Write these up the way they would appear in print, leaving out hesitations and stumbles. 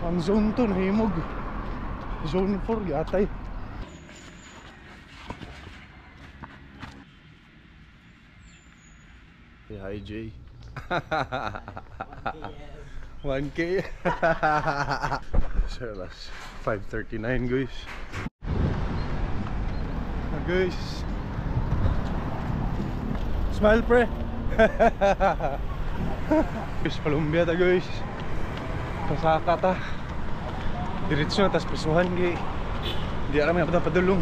Ang zone 2 nahimog. Zone 4 giatay. Hey, hi Jay. 1K. So alas 5:39 guys. Guys. Smile pre. Guys, palumbia ta guys. Pasaka ta. Diretso na tas prisuhan kay di aram nga padulong.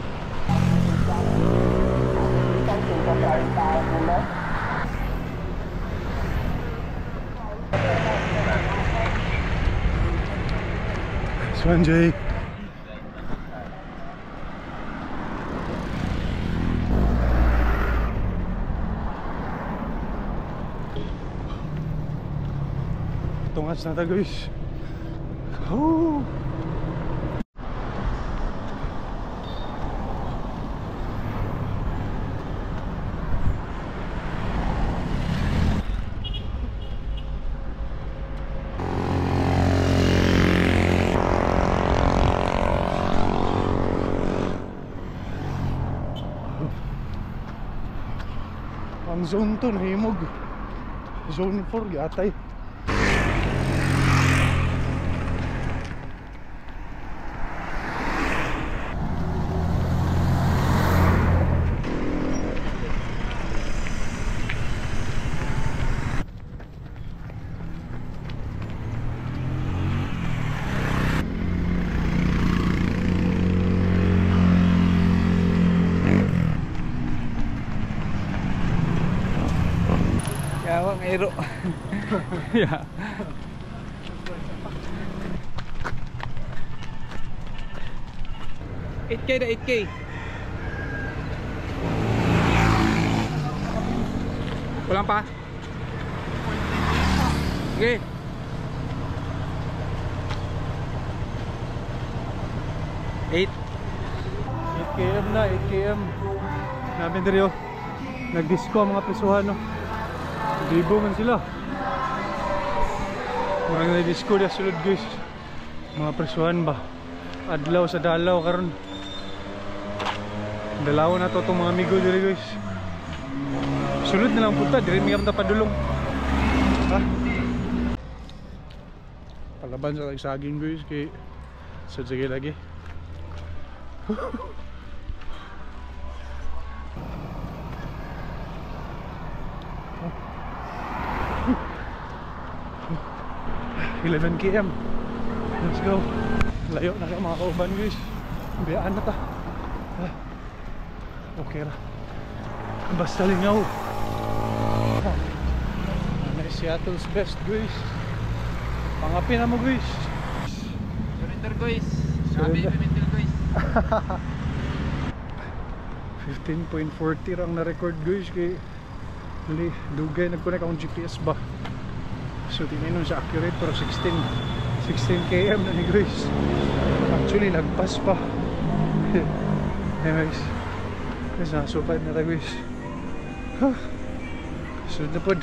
Swan Jay. Tungas na ta guys. Oh. Ang zone 2 nahimog. Zone 4 giatay. Yawang ero. Yeah. 8K na 8K. Kulang pa? Okay. 8 8 km na, 8 km. Namin diri oh. Nagdisco ang mga prisuhan no. Libo man sila. Murang nagdisco dia sulod guys. Mga prisuhan ba? Adlaw sa dalaw karon. Dalaw na to tong mga amigo diri guys. Sulod na lang punta diri mi ta padulong. Ha? Palaban sa saging guys kay sud sige lagi. 11 km. Let's go. Layo na kayo mga kauban guys. Biyaan na ta. Okay ra. Basta lingaw. Ano Seattle's best guys. Pangapin na mo guys. Surrender guys. Sabi pimentil guys. 15.40 rang na-record guys kay dugay nag-connect akong GPS ba. So tingnan sa accurate pero 16 km na ni guys. Actually nagpas pa. Anyways, guys, nasupat na tayo guys. Huh. Sunod na pod.